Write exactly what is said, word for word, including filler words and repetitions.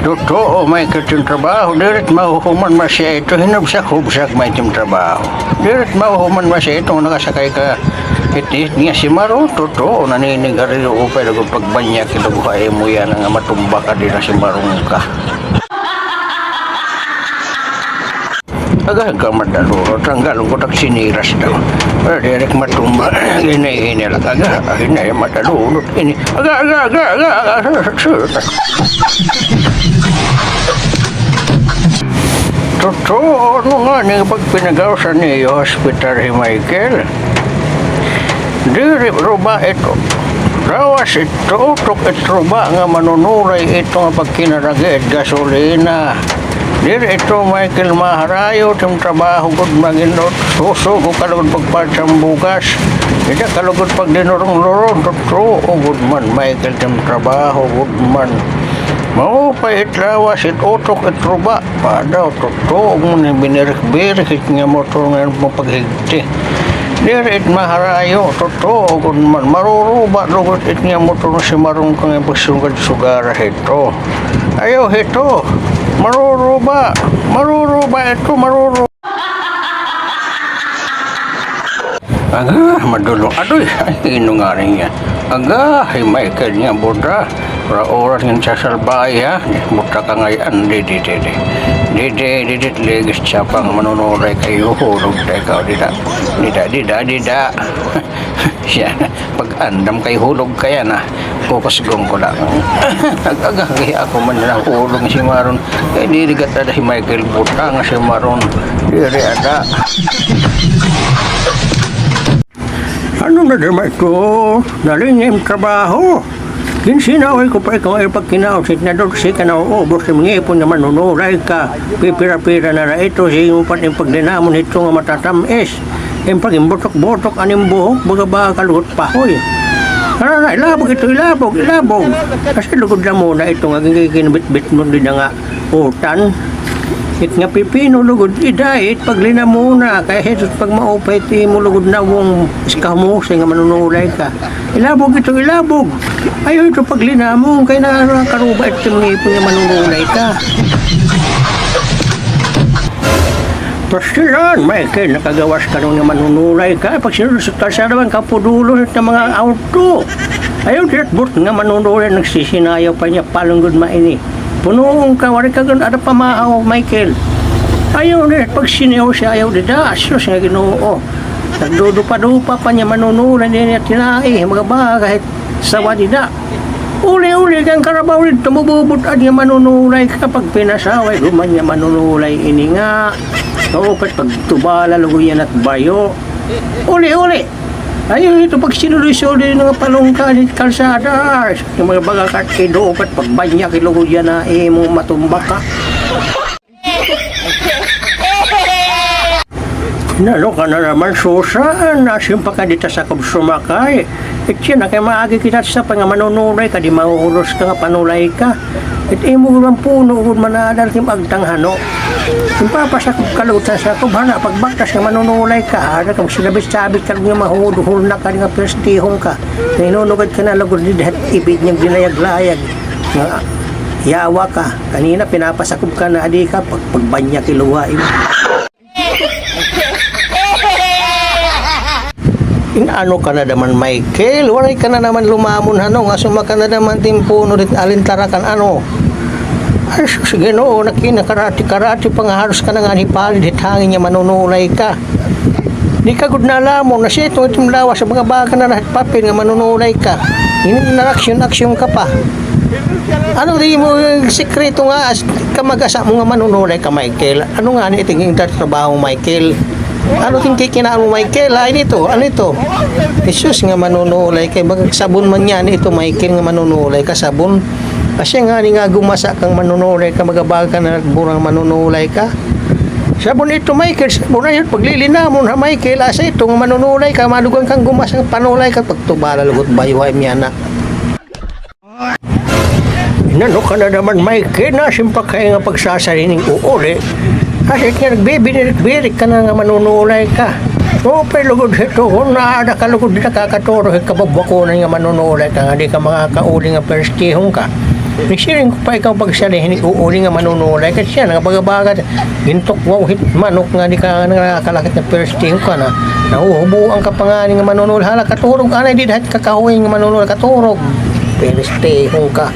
Totoo, Michael, it im trabaho, diri it mahuhuman masya ito, hinubsak-hubsak man it im trabaho. Diri it mahuhuman masya ito, nakasakay ka hit-hit nga simaron, totoo, naninigarilyo, upay lugod pagbanyak, lugod ha imo yana nga matumba ka dida simaron ka. Aga ka madalurot, tanggalon ko tak siniras daw. Pero diri ka matumba, hinay-hinay la. Aga, hinay madalurot ini. Aga, aga, aga, aga, aga. Totoo, ano ngani nga pagpinagawsan niyo hospital hi Michael? Diri ruba ito. Lawas ito, utok it ruba nga manunulay ito nga pagkinaragi it gasolina. Diri ito, Michael, maharayo it im trabaho gud man, ginot. Susugo ka lugod pagpalsa hin bugas. Dida ka lugod pagdinurong-lurong, totoo gud man, Michael, it im trabaho gud man. Maupay it lawas, it utok, it ruba. Padaw, totoo gud man, binirik-birik it nga motor nga paghigti. Diri it maharayo, totoo gud man. Maruruba lugod it nga motor nga simaron ka nga pagsugad-sugara hito. Ayaw hito. Maruruba. Maruruba ito, maruruba. Aga, madulong. Adoy, ay, hin-o ngani niya? Aga, hi Michael niya, buta. Ura-ura ngan sasalbay, ha? Buta ka ngay-an, didi, didi. Didi, didi, ligis siya pa nga manunulay ka, ihulog ta ikaw, dida. Dida, dida, dida. Siya, pag-andam kay hulog ka yana. Kukusgon ko la. Ag-, aga, kay ako man nahulog simaron. Kay diri gad ada hi Michael buta nga simaron. Diri ada. Ano na naman ito? Dali niya im trabaho. Kinsinaway ko pa ikaw ay pagkinaon sit na dulce ka na uubos im ngipon nga manunulay ka. Pipira-pira na la ito, sige mo pa im pagdinamon hito nga matatamis. Im pag-imbutok-butok an im buhok, baga-baga ka lugod pahoy. Tara na, ilabog ito, ilabog, ilabog. Kasi lugod na muna ito nga gingiginbitbit mo dida nga utan. It nga pipino lugod, idait, paglinamon na. Kay hitot pag maupay it imo lugod nawong, iskahumose nga manunulay ka. Ilabog ito, ilabog. Ayaw ito paglinamon, kay nakakaruba ito im ngipon nga manunulay ka. Pastilan, Michael, nakagawas ka nun nga manunulay ka. Pagsinod sa kalsada man, kapudulon it nga mga awto. Ayaw dida it bot nga manunulay, nagsisinayaw pa niya, palunggod ma ini. Punoon ka, waray ka gud ada pamahaw, Michael. Ayaw dida it pagsinayaw siya, ayaw dida. Sus nga Ginoo. Nagdudupa-dupa pa niya manunulay, diri niya tinai, mga baga, kahit sawa dida. Uli-uli kan karabaw didto, mabubut-an nga manunulay ka pag pinasaway, guman nga manunulay ini nga. Kaupat pagtubala, lugoy yana it bayo. Uli-uli. Ayaw ito pagsinuloy-suloy nga palungka didi kalsada. Nga mga baga ka, idupat pagbanyak, lugoy yana, imo matumba ka. Nano ka na naman, Susan? Asin pa ka dida sakob sumakay. It yana kay maagi kita sa pa nga manunulay ka, di mahuhulos ka nga panulay ka. It imo gud man puno gud man, ada it im agtang hano. Impapasakob ka lugod sa sakob, hana pagbaktas nga manunulay ka, ada ka magsabit-sabit ka nga mahuhulog na ka nga piristihon ka. Hinunugad ka na lugod dida hit ibid nga dinayag-layag. Nga yawa ka. Kanina pinapasakob ka na, adi ka, pag-, pagbanyak it luha imo. In-ano ka na naman, Michael? Waray ka na naman lumamon, hano? Nga suma ka na naman timpuno dit alintarakan, ano? Ay, sus, Ginoo, nakinakarati-karati pa nga haros ka na nga hipalid hit hangin nga manunulay ka. Di ka gud nalamon, nasitung it im lawas, baga-baga na la hit papel nga manunulay ka. Ini naraksyon-aksyon ka pa. Ano di mo sikreto nga as-, kamag-asa mo nga manunulay ka, Michael? Ano ngani it im trabaho, Michael? Ano it im kikinaon mo, Michael? Ay, nito, ano ito? Jesus nga manunulay kay baga sabon man ngani ito, Michael, nga manunulay ka, sabon. Asya ngani nga gumasa kang manunulay ka, magabaga ka na nagbura nga manunulay ka. Sabon ito, Michael, sabon. Ayaw paglilinamon ha, Michael, asya ito nga manunulay ka, madugang kang gumasa, panulay ka, pagtubala lugod bayo ha im yana. Nano ka na naman, Michael, asin pa kay nga pagsasarining uuli. Asya nga nagbibinirik-birik ka na nga manunulay ka. Upay lugod hito, kon naada ka lugod dida kakaturo hit kababwakonan nga manunulay ka, nga di ka makakauli nga piristihon ka. Nagsiring ko pa ikaw pagsiring, uuli nga manunulay. Kasi siya, nangabaga-baga, gintukwaw hit manok nga di ka nangakalakit nga Peristehon ka na. Nahuhubuan ka pa ngani nga manunulay. Hala, katurog, anay, di dahat kakahoy nga manunulay, katurog. Peristehon ka.